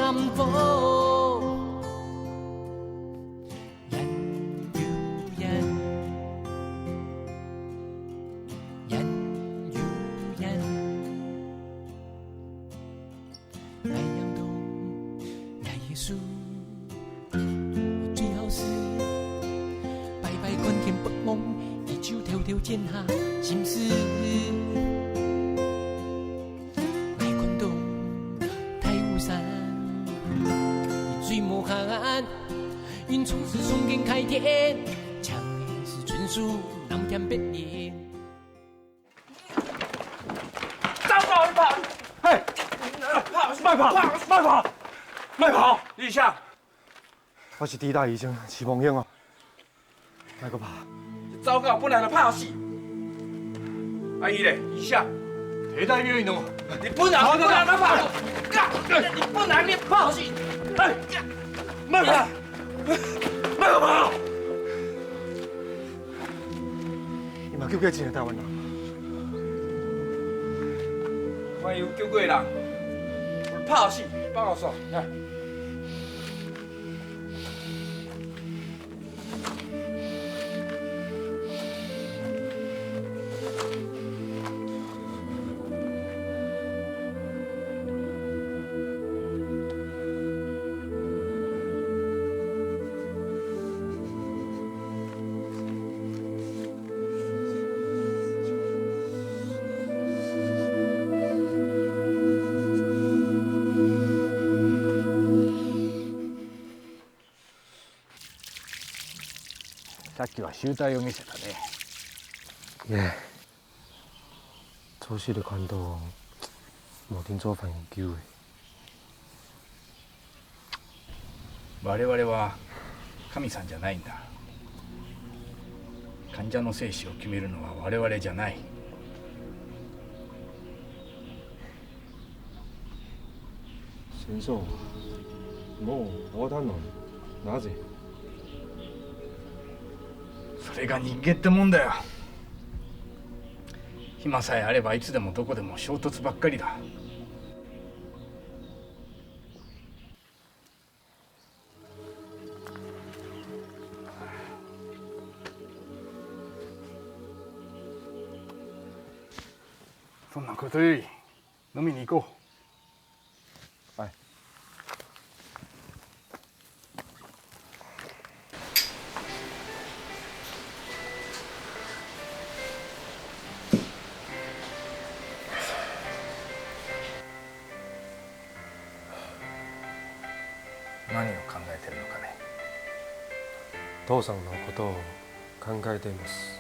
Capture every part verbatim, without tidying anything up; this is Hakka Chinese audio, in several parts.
遠又遠，遠又遠。 𠊎仰懂，𠊎个事，最好是擺擺看天發夢，佢就偷偷剪下心事。𠊎看懂大武山，佢最無閒，雲從是衝天開天，強是純屬南天北嶺。 糟糕，你跑！嘿，跑！莫跑！莫跑！莫跑！你啥？我是地大醫生徐夢興哦，莫个跑！糟糕，本來就怕死。阿姨咧，你啥？地大病院哦。你本來，你本來就怕死，你本來就怕死。哎，莫跑！莫跑！ 你嘛救過真个台灣人。我有救過人，我怕死，放我走，來。 さっきは醜態を見せたね。いえ、調子で感動、もう天井ファンに牛。我々は神さんじゃないんだ。患者の生死を決めるのは我々じゃない。先生、もう終わったの？なぜ？それが人間ってもんだよ。 暇さえあればいつでもどこでも衝突ばっかりだ。そんなことより飲みに行こう。 何を考えてるのかね。父さんのことを考えています。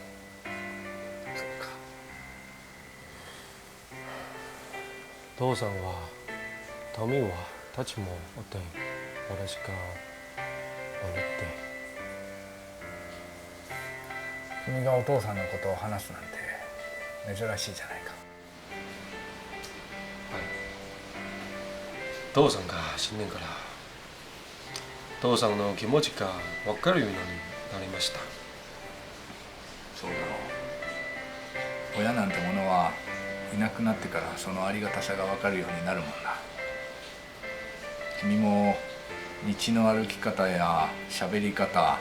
そっか。 父さんは、島民は立ちもおって、私が守って。君がお父さんのことを話すなんて珍しいじゃないか。はい。父さんが死んでから、父さんの気持ちがわかるようになりました。 そうだろう。親なんてものはいなくなってからそのありがたさがわかるようになるもんな。君も道の歩き方や喋り方、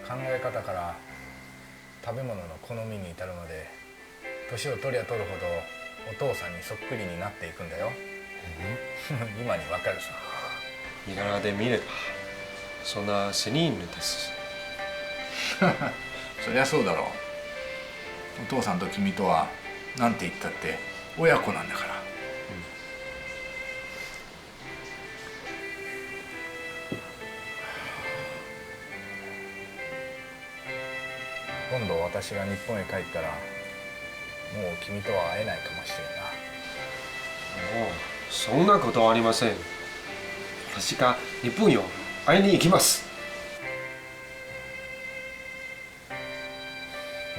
考え方から食べ物の好みに至るまで、年を取りゃ取るほどお父さんにそっくりになっていくんだよ。今にわかるさ。身柄で見れば、そんな責任です。そりゃそうだろう。お父さんと君とは何て言ったって親子なんだから。今度私が日本へ帰ったら、もう君とは会えないかもしれんな。もう、そんなことはありません。私が日本に会いに行きます。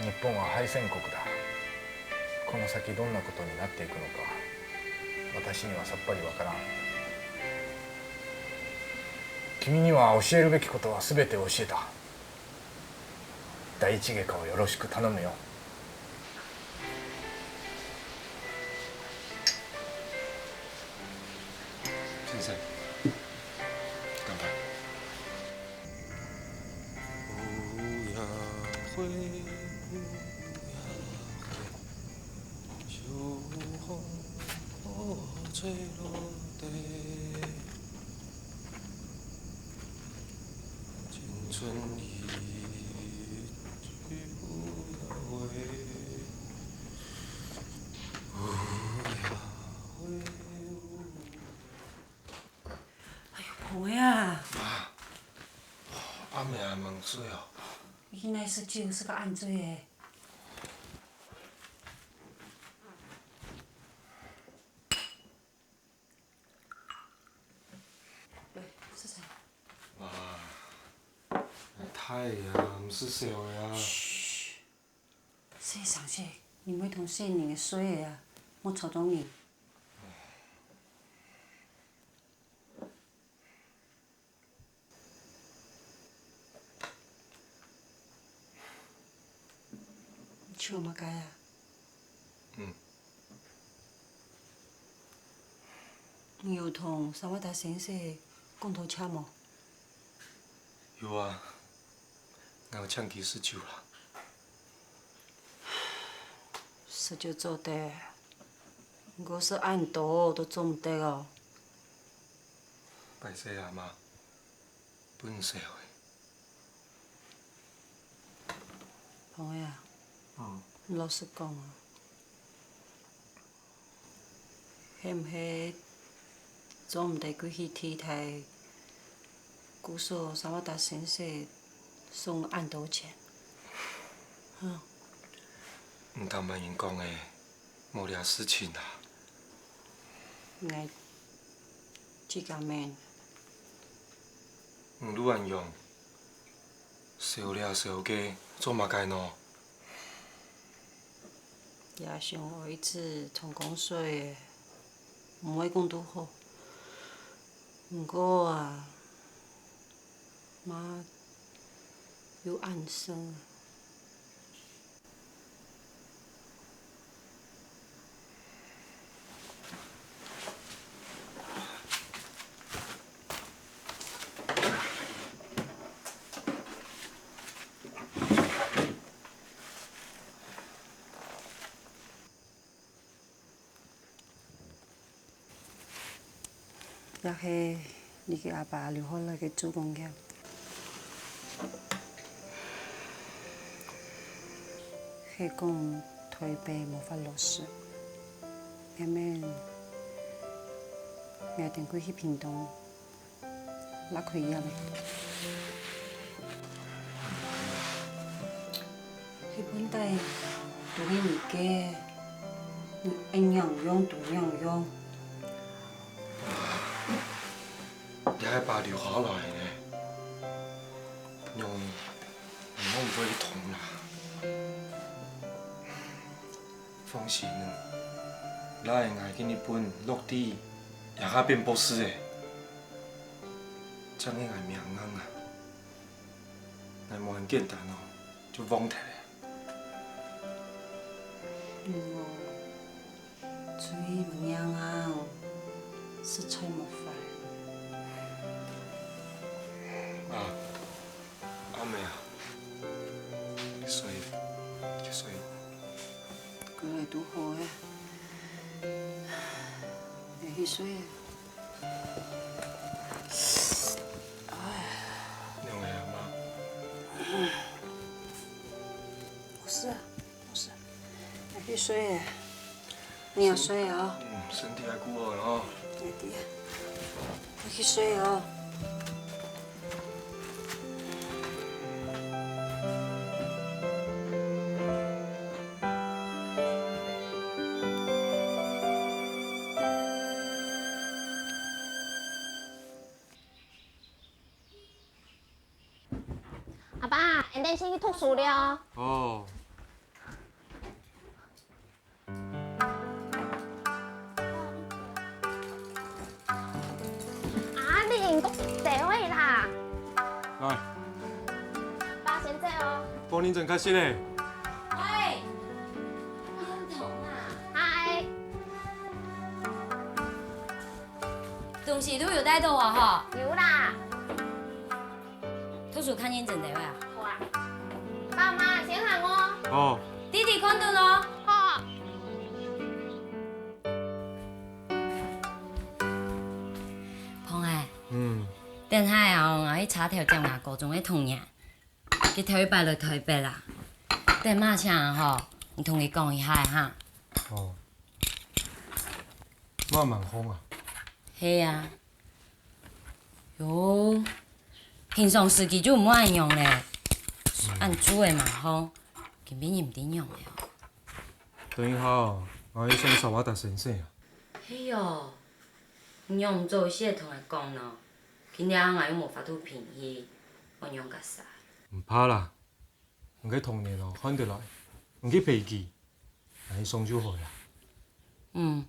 日本は敗戦国だ。この先どんなことになっていくのか、私にはさっぱりわからん。君には教えるべきことはすべて教えた。 第一外科をよろしく頼むよ。先生、哎喲，婆呀！阿姆還吂睡哦？你來食酒食到恁醉欸。 喂，食菜。哇，大个啊，毋使小个啊。噓，細聲些，你毋會同細人仔睡个啊，莫吵到人。 你愁麼个啊？嗯。你有同沙瓦達先生講到這無？有啊，𠊎有請佢食酒啦。食酒做得，毋過食恁多都做毋得哦。敗勢啊，媽。 分你笑欸。朋友啊，嗯。你老實講啊，係毋係做毋得歸去替代故所沙瓦達先生送恁多錢？嗯。你聽麼人講个？ 無這事情啊。𠊎自家愐。你愈恁樣，愁這愁該，做麼个呢？也想愛一直同光衰个，毋會講都好。毋過啊，媽又恁生啊。 這係你个阿爸留下來个做工業。係講台北無法落實，下面𠊎等歸去屏東。 拉開一下咧。係本底都係你个，你愛仰樣都仰樣。這係爸留下來个，仰會毋會痛啦？ 放心，拉𠊎今日分落地，也下變博士欸，正係𠊎命硬啊！𠊎無恁簡單哦，就放忒咧。嗯哦，最命硬，實在無法。啊，阿姆啊，去睡，去睡。 歸來都好欸，愛去睡欸。唉。仰仔啊，媽？無事啊，無事。愛去睡欸，你也睡啊。嗯，身體愛顧好哦。愛的啊，愛去睡哦。 阿爸，𠊎等先去讀書了。哦。 阿玲，𠊎走个啦。來。爸先走哦。幫你整開心嘞。喂。嗨。東西都有帶到啊哈？有啦。 讀書較認真兜啊。好啊。爸媽，先行哦。哦。弟弟看等哦。好。等下哦，𠊎去車頭接吾高中个同學，佢頭一擺來臺北啊。等麼个時節吼，你同佢講一下哈。哦，麼个蠻好啊？係啊。喲，平常時佢就毋會恁樣咧，恁久个嘛吼，今晡日毋知仰仔哦。等一下哦，𠊎愛去送Sawada先生啊。係哦，你仰毋早一息同𠊎講呢？ 今日𠊎又無法度陪佢，愛仰結煞？毋怕啦，你个同學哦，看得來，你去陪佢，𠊎去送就好啦。嗯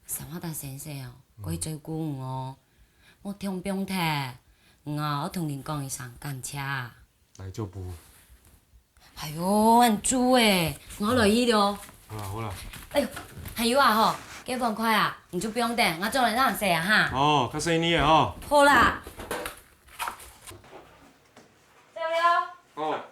，Sawada先生哦，過去照顧你哦，莫忒放忒，你哦，愛同佢講一聲感謝。大丈夫。 哎喲，恁久欸，𠊎來去了。好啦，好啦。哎喲，還有啊吼，該碗筷啊，你就毋用等，𠊎轉來正洗啊哈。哦，較細膩个吼。好啦。走了。哦。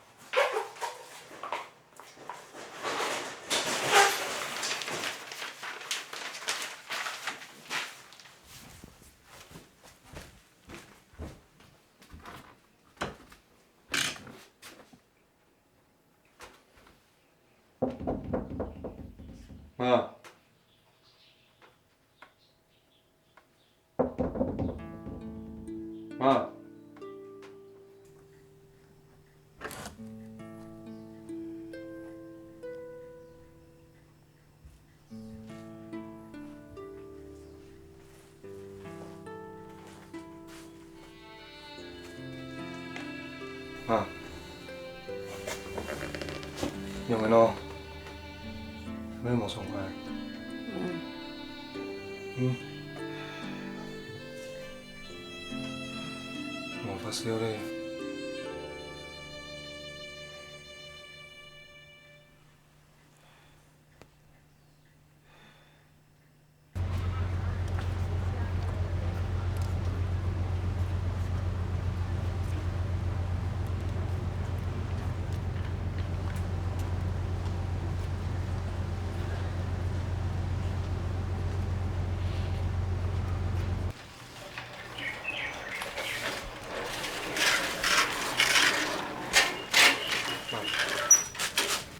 媽。媽。 媽，仰仔呢？有無爽快？嗯。嗯。無發燒咧。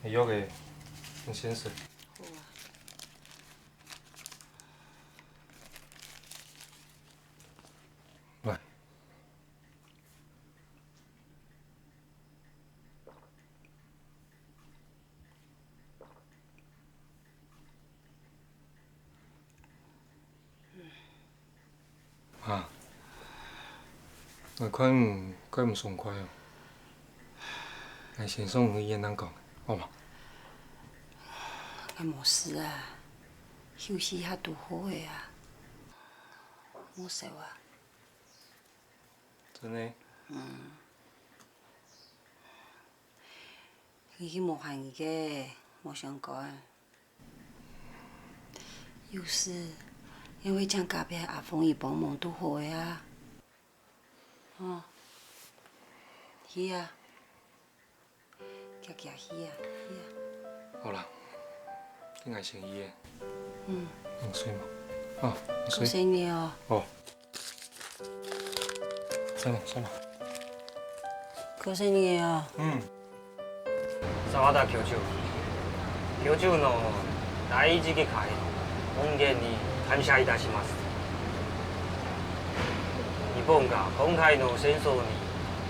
藥仔，你先食。好啊。 來。啊，𠊎看你蓋毋爽快哦。𠊎先送你去醫院講，好無？𠊎無事啊，休息下就好个啊。 莫愁啊。真个？嗯。你去無閒个，無相干。有事，你會請隔壁阿鳳姨幫忙就好个啊。哦，去啊。 遽遽去啊，去啊。好啦，你愛先去个。嗯。嗯，睡嘛。啊，你睡。過生日哦。哦。睡嘛，睡嘛。過生日哦。嗯。澤田教授。教授の第一機会、恩返に感謝いたします。 日本が今回の戦争に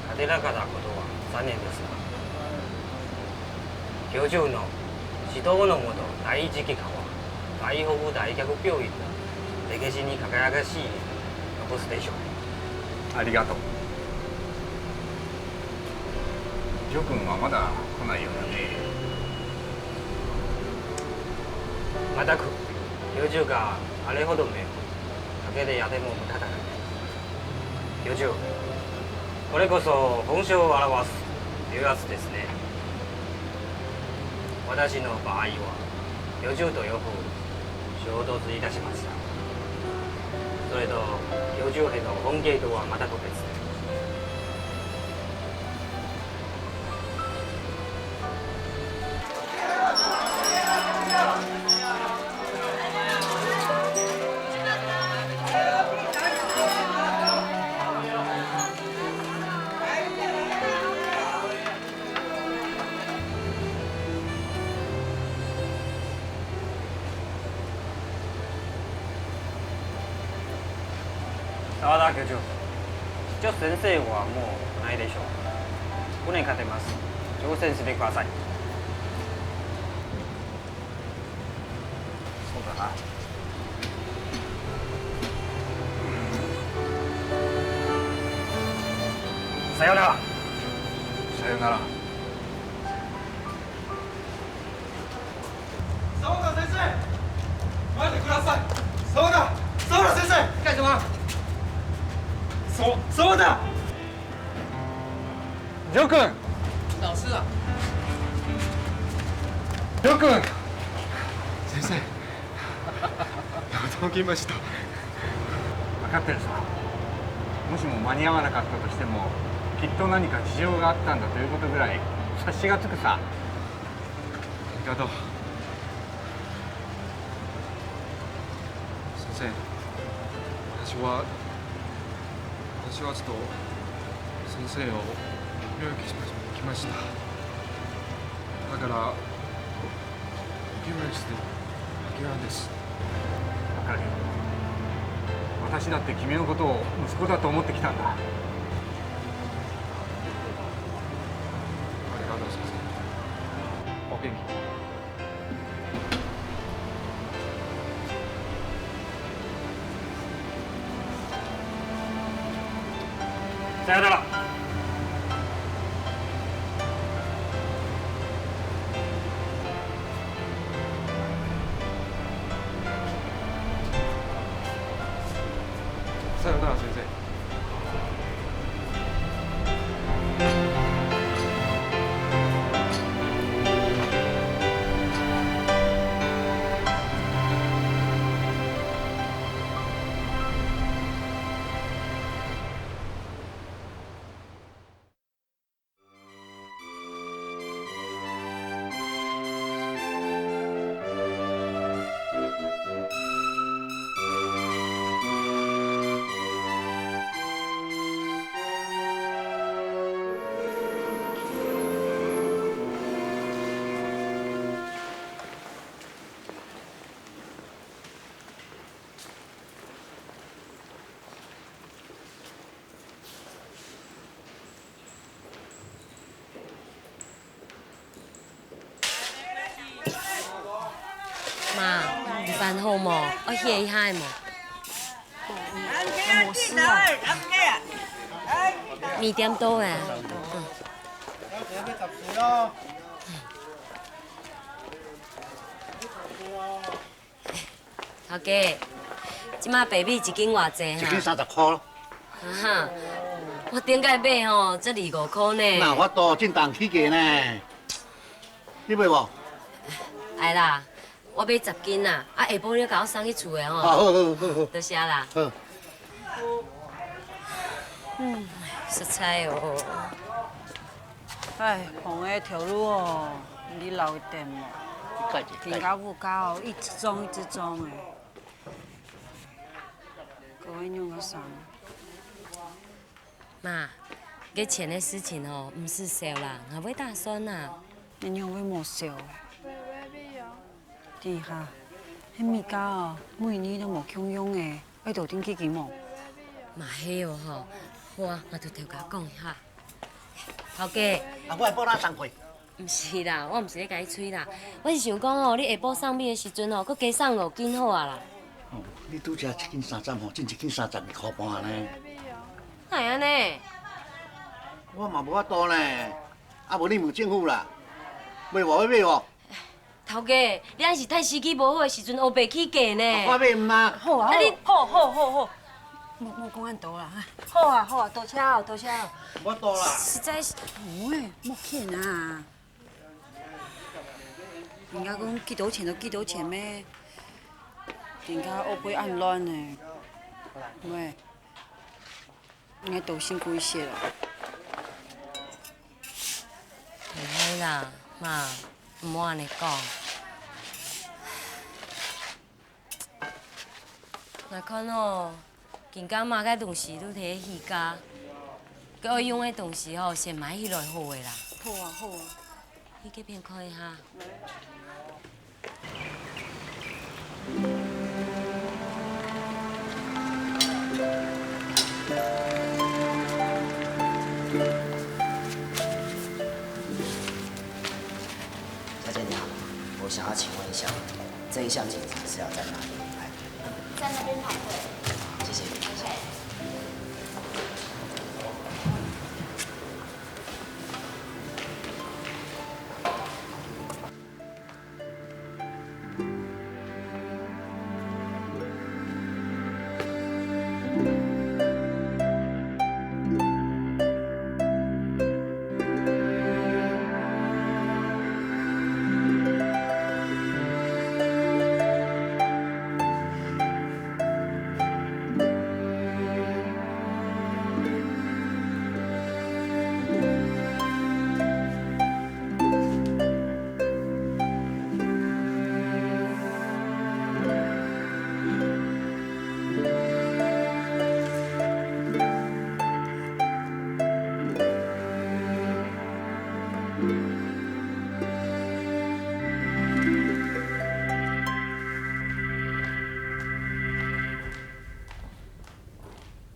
勝てなかったことは残念ですが、教授の指導のもと、第一機会は、台北大学病院の歴史に輝かしい残すでしょう。ありがとう。ジョ君はまだ来ないようだね。全く、教授があれほど目を かけてやっても無駄だ。教授、これこそ本性を表す重圧ですね。私の場合は、教授とよく衝突いたしました。それと、教授への恩義とは全く別で。 教授、澤田教授、助先生はもうないでしょう。お願いします。挑戦してください。そうだな。さよなら。さよなら。 澤田先生！待ってください！澤田！澤田先生！干什么？澤、澤田！りょうくん！老師啊！りょうくん！先生、驚きました。分かってるさ。もしも間に合わなかったとしても、きっと何か事情があったんだということぐらい察しがつくさ。 ありがとう。先生、私は、私はちょっと先生を病院に来ました。だから、オペ室で負けなんです。わかるよ。私だって君のことを息子だと思ってきたんだ。ありがとう、先生。お元気で。 さよなら。さよなら、先生。 媽，你飯好無？愛歇一下無？我無事啊。你點到欸？嗯。 頭家，這馬白米一斤偌濟哈？一斤三十箍。哈哈，我頂擺買吼，才二五箍呢。哪有法度，真重起價呢。你買無？哎啦，我買十斤啦，啊下晡你共我送去厝的吼。啊，好，好，好，好。多謝啦。好。嗯，實在哦。 唉，房个頭路哦，你留一點哦。人家物價哦，一直漲一直漲誒。各位用个啥？媽，這錢个事情哦，毋使愁啦，𠊎會打算啦。你仰會無愁？等下，該物價哦，每日都無共樣誒，愛多定記得無？嘛係哦吼，好啊，𠊎同頭家講一下。 頭家。啊，我來報咱送貨。毋是啦，我毋是咧共你催啦，我是想講哦，你下晡送米个時陣哦，閣加送五斤好啊啦。哦，你拄才一斤三十吼，真一斤三十二箍半呢。哪會按呢？我嘛無法度呢，啊無你問政府啦，買無？欲買無？ 頭家，你若是趁時機無好个時陣，烏白起價呢。我買毋啊。好啊，啊你，好，好，好，好。莫，莫講恁多啦，哈。好啊，好啊，多謝哦，多謝哦。我多啦。實在是，喂，莫譴啊。人家講幾多錢就幾多錢咩？人家烏白恁亂呢。喂。 應該多辛苦一些了。毋係啦，媽，毋好恁呢講。𠊎看哦，今下買个東西都忒起價，該愛用个東西吼，先買起來好个啦。好啊，好啊。 去該片看一下。向警察是要在哪里？哎，在那边排队。谢谢。OK。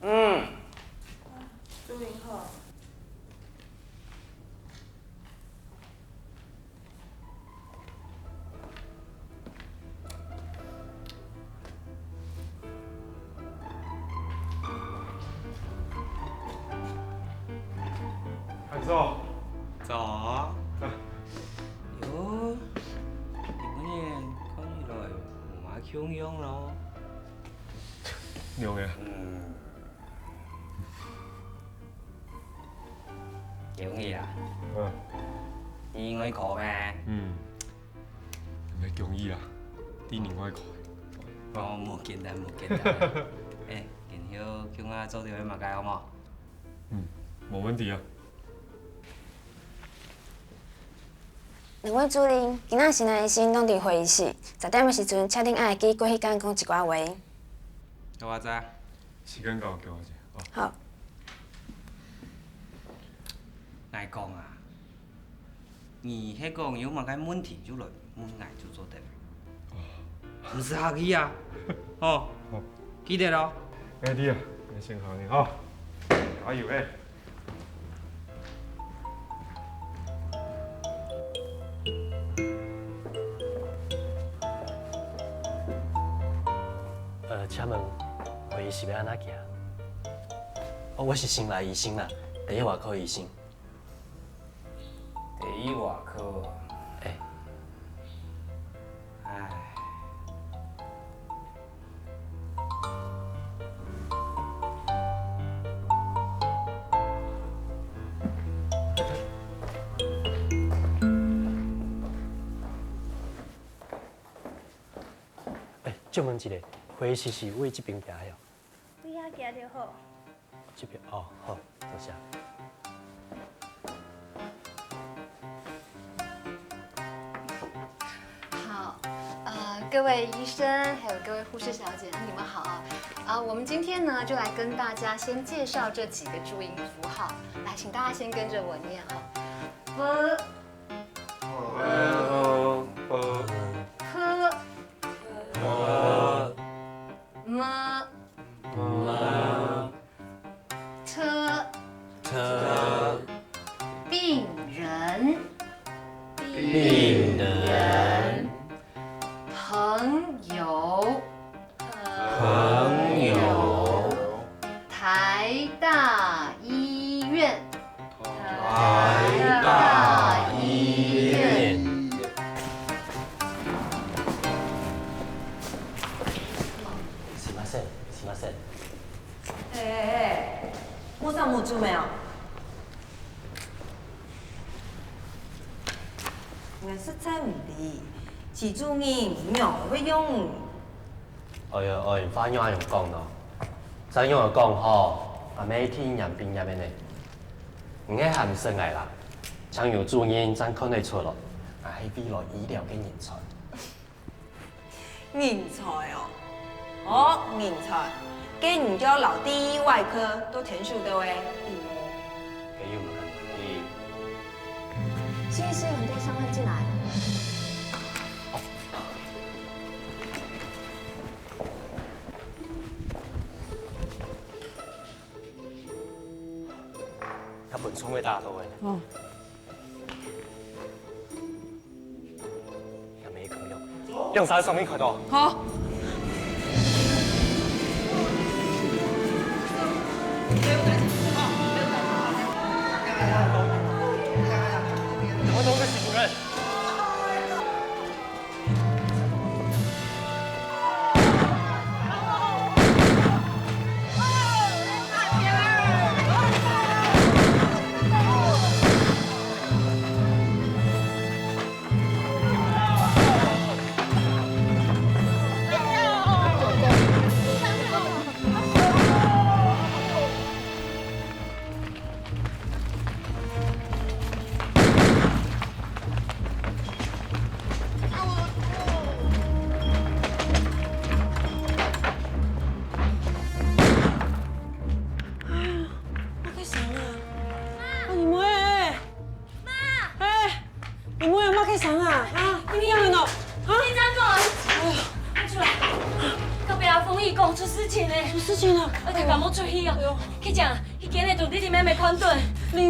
嗯。朱林好。 阿叔。早啊。啊。喲，你个人看起來無麼共樣咯。仰仔啊？嗯。 恭喜啊！嗯。你愛考咩？嗯。毋係恭喜啊，知你愛考。哦，無簡單，無簡單。欸，今後共下做兜仔麼个好無？嗯，無問題啊。兩位主任，今仔先來先當佇會議室，十點个時陣，確定愛記過去間講一寡話。好啊，知。時間到，叫我一下。哦。好。 𠊎講啊，你係講有麼个問題就來問𠊎就做得。毋使客氣啊，吼，記得哦。𠊎知啊，𠊎先行了吼。加油欸！ 呃，請問，會議室愛按怎行？哦，我是心內醫生啦，第一外科醫生。第一外科？欸。唉。 欸，借問一下，會議室係對這爿行係無？對遐行就好。這爿，哦，好，多謝。好，呃，各位醫生，還有各位護士小姐，你們好啊。啊，我們今天呢，就來跟大家先介紹這幾個注音符號。來，請大家先跟著我念啊。p、p、p、p、m、m、t、t、病人、病人、朋友、朋友、台大醫院、台大醫院。すいません、すいません。 欸欸欸，莫上目珠沒有？我實在毋知，記住你，仰會用？哎呀，哎，話仰恁樣講呢？再仰樣講吼，阿姆天然畢業个呢。你係還毋識𠊎啦？像有主任正看得出來，𠊎係未來醫療个人才。 人才哦，哦，人才，該你就愛摎第一外科都牽手到欸，有無？該有麼个問題？心理師有很多箱案進來。他本衝會打到欸。哦。 也沒朋友。兩儕上面開刀。好。麼个聲啊？啊，你妹！媽！哎，你妹啊，麼个聲啊？啊，你仰般哦？啊？你正講啊？哎呀，出來！隔壁阿鳳姨講出事情了。出事情了？而且感冒出去哦。哎喲。去講， 去間仔同弟弟妹妹看診。你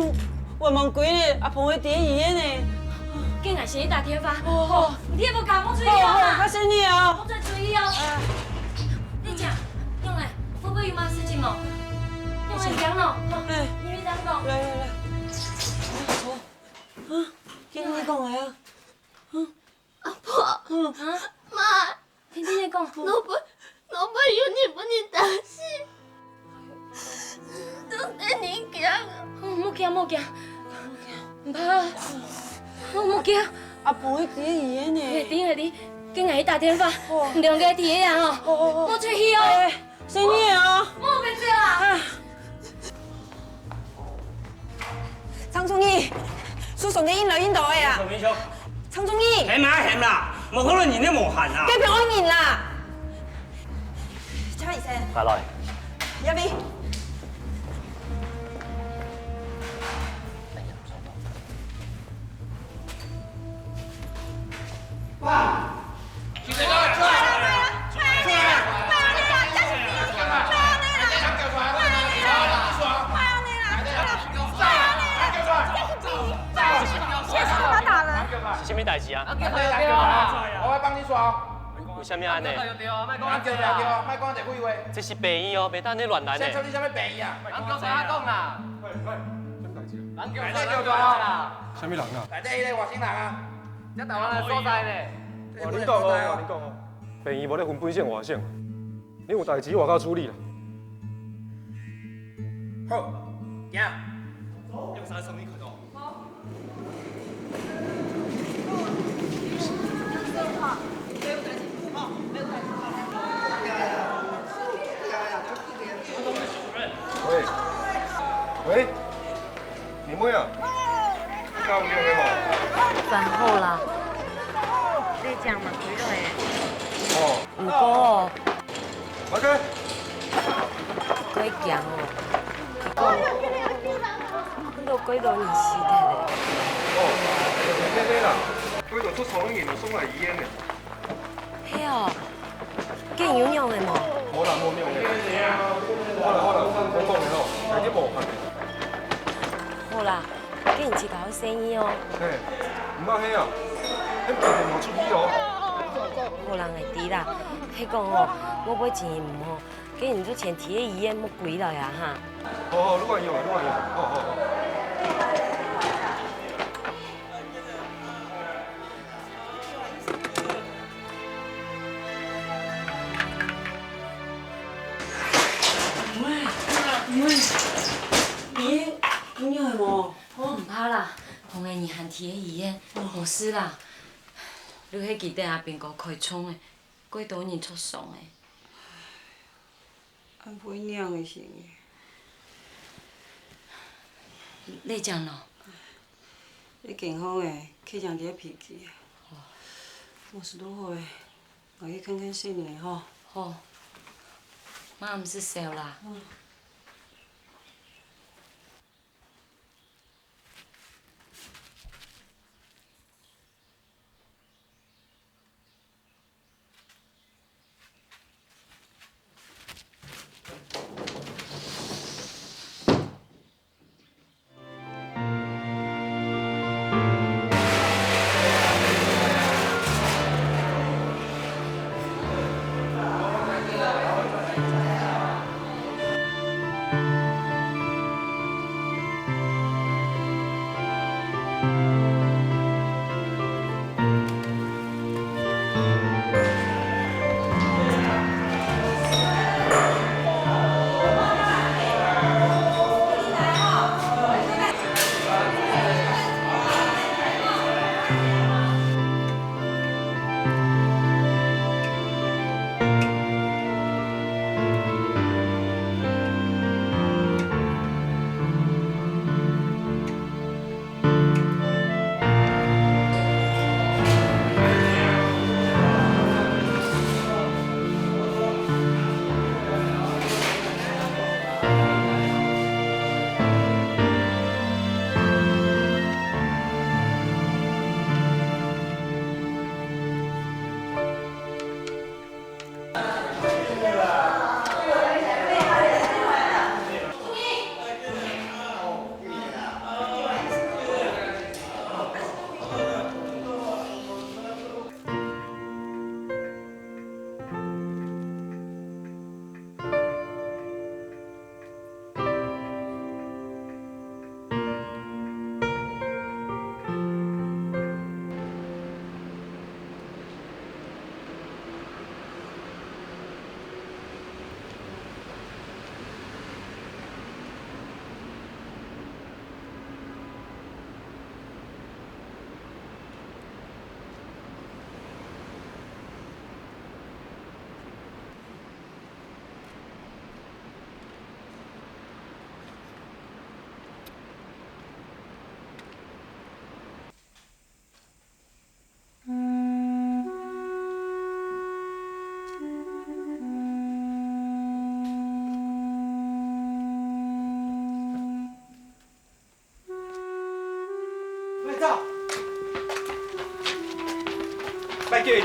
還吂歸呢，阿婆會在醫院呢。該𠊎先去打電話。哦，好。你也無感冒出去啊？好，好，較細聲哦。我再注意哦。哎。你講，用來，會不會有麼事情哦？用來講哦，哈。哎。你會這樣講。來，來，來。啊，聽你講个啊。嗯。 阿婆，嗯。啊？媽，聽聽你講。老伯，老伯有人分人打死，當得人驚啊。嗯，莫驚，莫驚。毋怕，莫，莫驚。阿婆會在醫院呢。係，係，該𠊎去打電話。哦。你兩個在這啊，吼。哦，哦，哦。莫出去哦。哎。 細聲哦。莫別走啊！啊。張忠義，樹上个印樓印到个啊！明雄，明雄。張忠義。喊啊喊啦，無可能人都無喊啊。該邊愛人啦。張醫生。快來。這位。 是啥物代誌啊？我會幫你說。為啥物恁呢？莫講這句話。這係病院哦，袂當恁呢亂來呢。先處理啥物病院啊？莫叫啥講啦。 人叫出來，人叫出來啦！啥物人啊？內底彼个外省人啊。這台灣的所在呢？換你講哦，換你講哦。病院無咧分本省外省，你有代誌外口處理啦。好，行。用啥上面看到？ 喂，喂，你妹啊？你敢有用个無？還好啦。你這樣嘛，幾多个？哦。毋過哦。OK。過驚哦。結果，你都過到你死忒咧。哦，免啦，過到出錯人就送來醫院咧。係哦。 該有用个無？無啦，無用个。好啦，好啦，毋好講了吼，大家無閒。好啦，該你自家愛細義哦。嘿，毋好去啊，該別人無出去哦。好啦，𠊎知啦，係講哦，我買錢毋好，該你就先佇該醫院莫歸來啊哈。好好，你慢用啊，你慢用，好好好。 喂，喂，你有用个無？哦，毋怕啦，紅个人還佇該醫院，無事啦。就係記得阿兵哥開銃个，幾多人著傷个。 恁會仰个心个。你講咯。你健康个，去講你个脾氣啊。哦。無事就好个，𠊎去看看細人仔吼。好。媽毋使愁啦。嗯。 你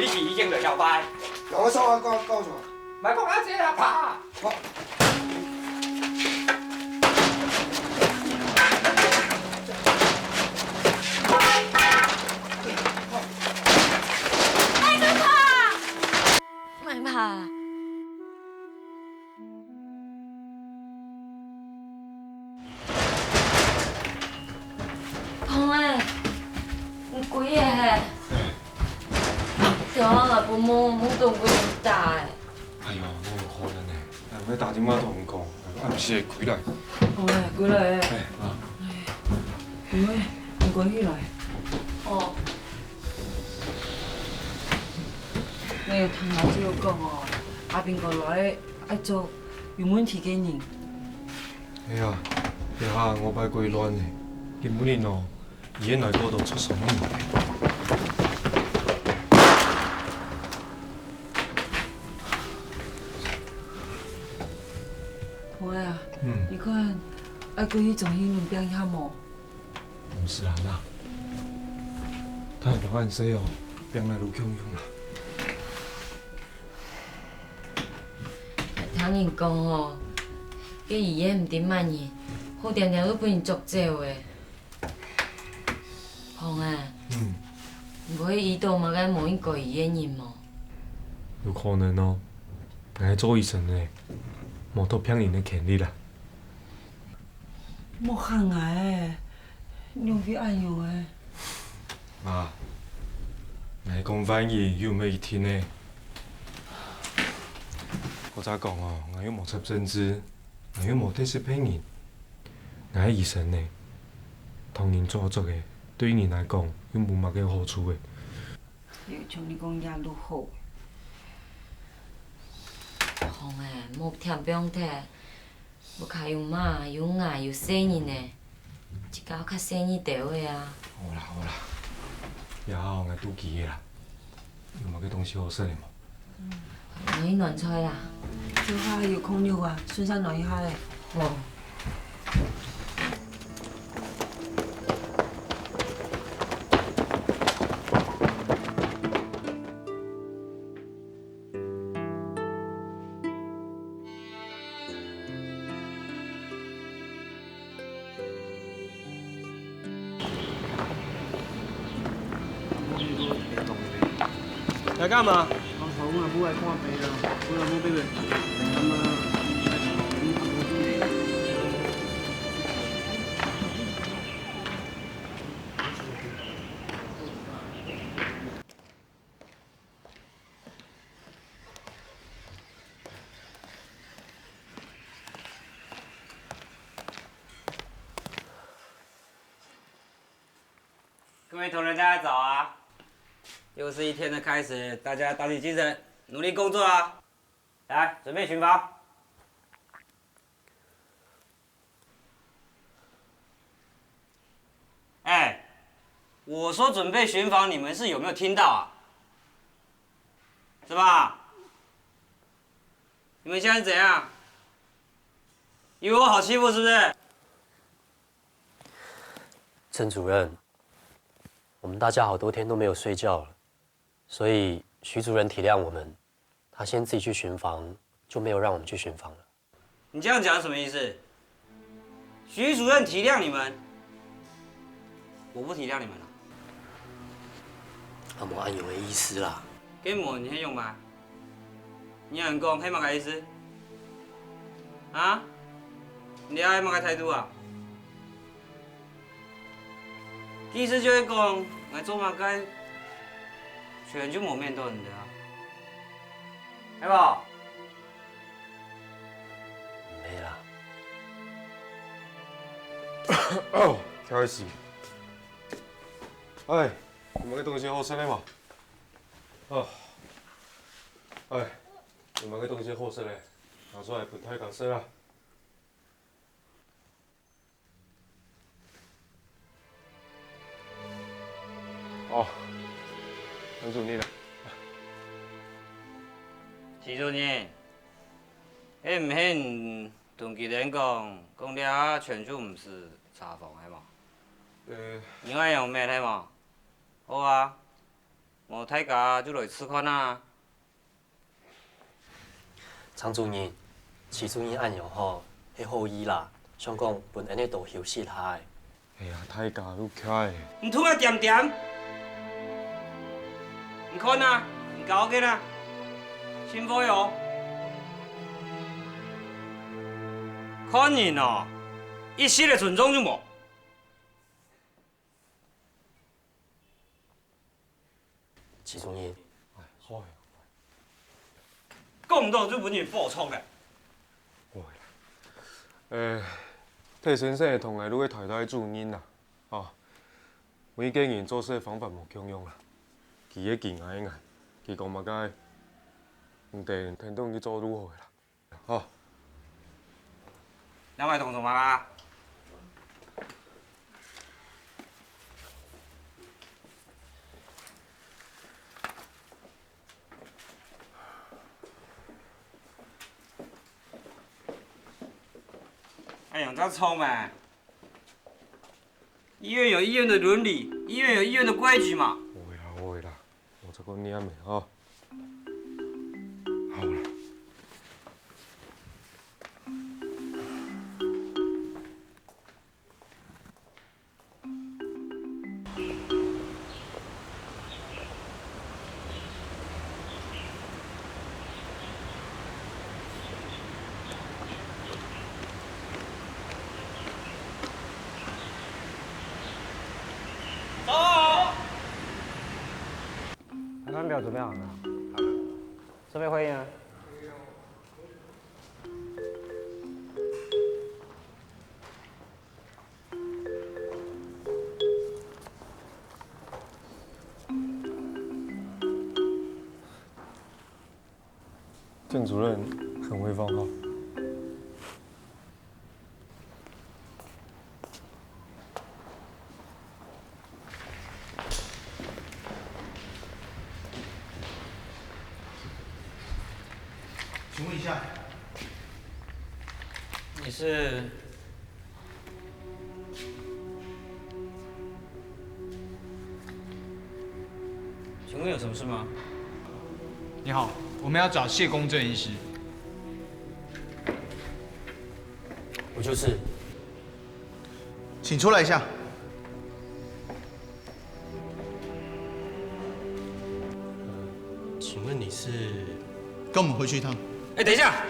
你是已經來了解？同我說話講講什麼？莫講啊，這啦，爸。好。莫怕。 胖仔，你幾歲嘿？電話來分無，無當歸你打欸。哎喲，哪有可能呢？哎，𠊎打電話同你講，暗時會歸來。胖仔，歸來欸。哎，啊。因為你關起來。哦。你有聽阿舅講哦，阿兵哥來愛做有問題个人。哎呀，這下外背怪亂呢，今晡日哦，醫院內科都出啥物事？喂啊，嗯。你看，愛過去重新輪病一下無？毋使啦，那。大人按細哦，病來愈強強啦。 聽人講吼，該醫院毋知麼人，好定定就分人捉走欸。胖仔，嗯。毋過佢遇到麼个無應該醫院人無？有可能哦，𠊎做醫生个，無得騙人个權利啦。 莫嚇𠊎欸，仰會恁樣欸？媽，𠊎講話語又毋係一定个。或者講哦，𠊎又無插政治，𠊎又無得失別人。𠊎係醫生呢，同人做伙做个，對人來講又無麼个好處个。有像你講也愈好。胖仔，莫添放忒。 屋下有媽、有𠊎、有細人呢，自家較細義兜仔啊。好啦好啦，這下𠊎肚飢个啦，有麼个東西好食个無？嗯，𠊎去暖菜啦。這下有空肉啊，順續暖一下咧。好。 來幹嘛？各位同仁，大家早啊！又是一天的開始，大家打起精神，努力工作啊！來，準備巡房。 哎，我說準備巡房，你們是有沒有聽到啊？什麼？你們現在是怎樣？以為我好欺負是不是？陳主任，我們大家好多天都沒有睡覺了，所以徐主任體諒我們，他先自己去巡房，就沒有讓我們去巡房了。 你這樣講是什麼意思？徐主任體諒你們，我不體諒你們了。啊，無恁樣个意思啦。該無你係仰般？你恁講係麼个意思？啊？你這係麼个態度啊？ 意思就係講，𠊎做麼个，全就無面對你兜啊，係無？毋係啦。哦，開始。哎，有麼个東西好食个無？哦，哎，有麼个東西好食个，拿出來分大家食啊！ 哦，陳主任啊。徐主任，係毋係你同佢兜講，講這下全就毋使查房係無？呃。你愛用咩係無？好啊，無大家就來試看啊。張主任，徐主任恁樣吼，係好意啦，想講分𠊎兜多休息下仔。哎呀，大家都徛咧。你同𠊎恬恬！你看啊，你搞个啦，真會哦！看人哦，一息个尊重都無。 徐主任，講毋到就分人報錯个。會啦。呃，替先生同𠊎兜个太太做人啦，吼，每個人做事方法無共樣啦。佢个佢，𠊎个𠊎，佢講麼个，毋得聽聽佢做就好啦。 好。兩位同事嘛，哎，用這樣衝嘛！醫院有醫院的倫理，醫院有醫院的規矩嘛。會啦，會啦。 我這个念的吼。好啦。早。 开班表准备好了吗？好了。设备会议呢？郑主任很威风哈。 请问一下，你是？请问有什么事吗？你好，我们要找谢公正医师。我就是。请出来一下。 请问你是？跟我们回去一趟。哎，等一下，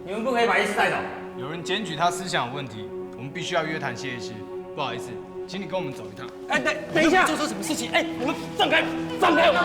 你们不可以把医师带走。有人检举他思想有问题，我们必须要约谈谢医师。不好意思，请你跟我们走一趟。哎，等等一下，做错什么事情？哎，你们放开，放开我！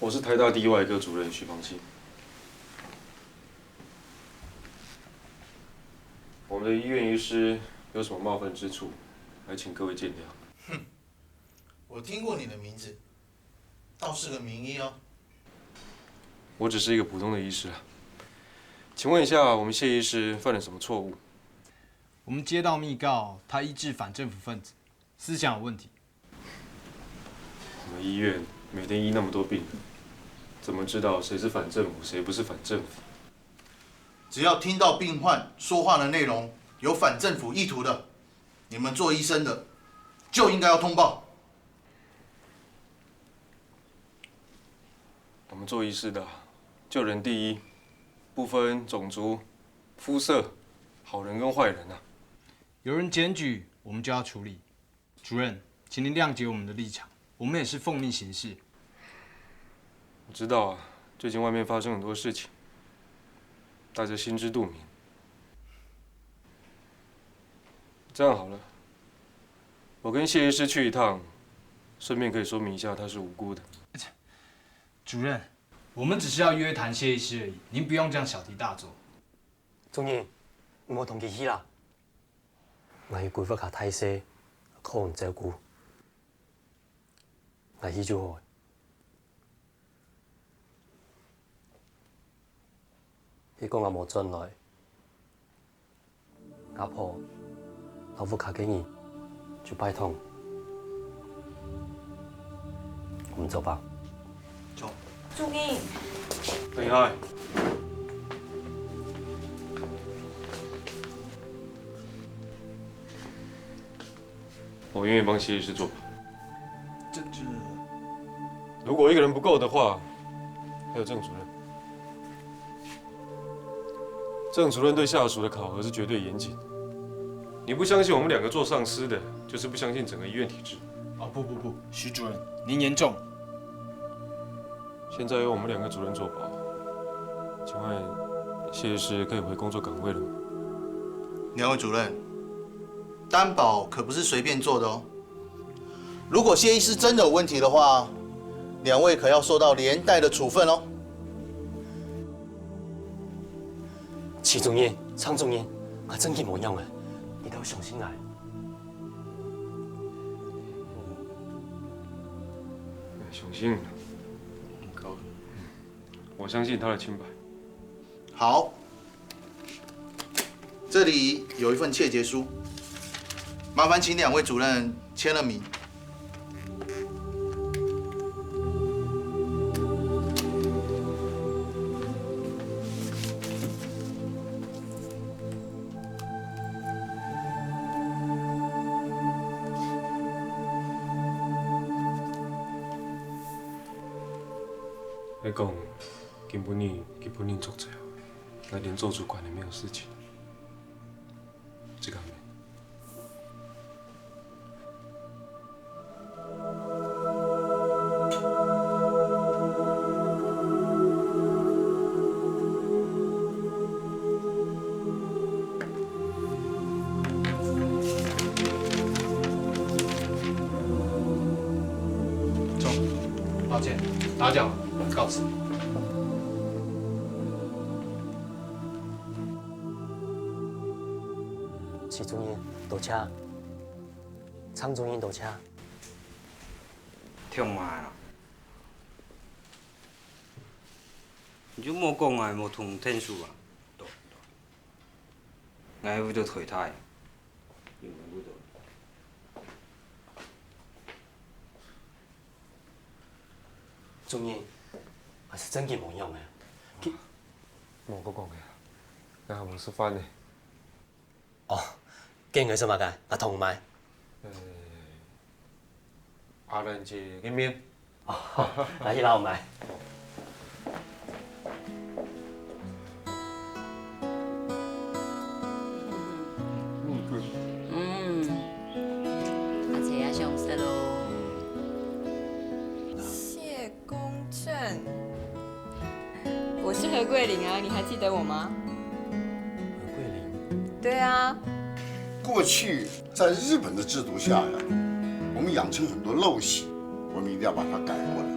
我是台大第一外科主任徐方卿。我们的医院医师有什么冒犯之处，还请各位见谅。哼，我听过你的名字，倒是个名医哦。我只是一个普通的医师啊。请问一下，我们谢医师犯了什么错误？我们接到密告，他医治反政府分子，思想有问题。 我们医院每天医那么多病人，怎么知道谁是反政府，谁不是反政府？只要听到病患说话的内容有反政府意图的，你们做医生的就应该要通报。我们做医师的，救人第一，不分种族、肤色，好人跟坏人啊。有人检举，我们就要处理。 主任，请您谅解我们的立场，我们也是奉命行事。我知道啊，最近外面发生很多事情，大家心知肚明。这样好了，我跟谢医师去一趟，顺便可以说明一下他是无辜的。主任，我们只是要约谈谢医师而已，您不用这样小题大做。主任，你莫同佢去啦。 萬一規屋下大細，靠你照顧。，𠊎去就好。係講𠊎無轉來，阿婆摎屋下个人就拜託。我們走吧。走。主任。等一下。 我願意幫謝醫師做保。这，这，如果一个人不够的话，还有郑主任。郑主任对下属的考核是绝对严谨的。你不相信我们两个做上司的，就是不相信整个医院体制。啊，不不不，徐主任，您严重。现在由我们两个主任做保，请问谢医师可以回工作岗位了吗？两位主任， 担保可不是随便做的哦。如果谢医师真的有问题的话，两位可要受到连带的处分哦。徐主任、张主任，𠊎真个無樣了，你兜相信𠊎。相信。我相信他的清白。好， 这里有一份切结书，麻烦请两位主任签了名。你讲，今晡日佢本人作证，𠊎连做主管都没有事情。 这个还没。走，抱歉，打扰了，告辞。 徐主任，多谢。张主任，多谢。聽埋啊！你就莫講𠊎無同你𢯭手啊！𠊎為著退大，你為著 主任，𠊎係真个無樣了。佢莫過講个，𠊎還無食飯呢。哦，該你愛食麼个？𠊎同你買。呃，阿蘭姐个麵。哦，𠊎去摎買。 嗯，阿姐也想食咯。謝公正，我是何桂林啊，你還記得我嗎？何桂林？對啊。過去在日本的制度下呀，我們養成很多陋習，我們一定要把它改過來。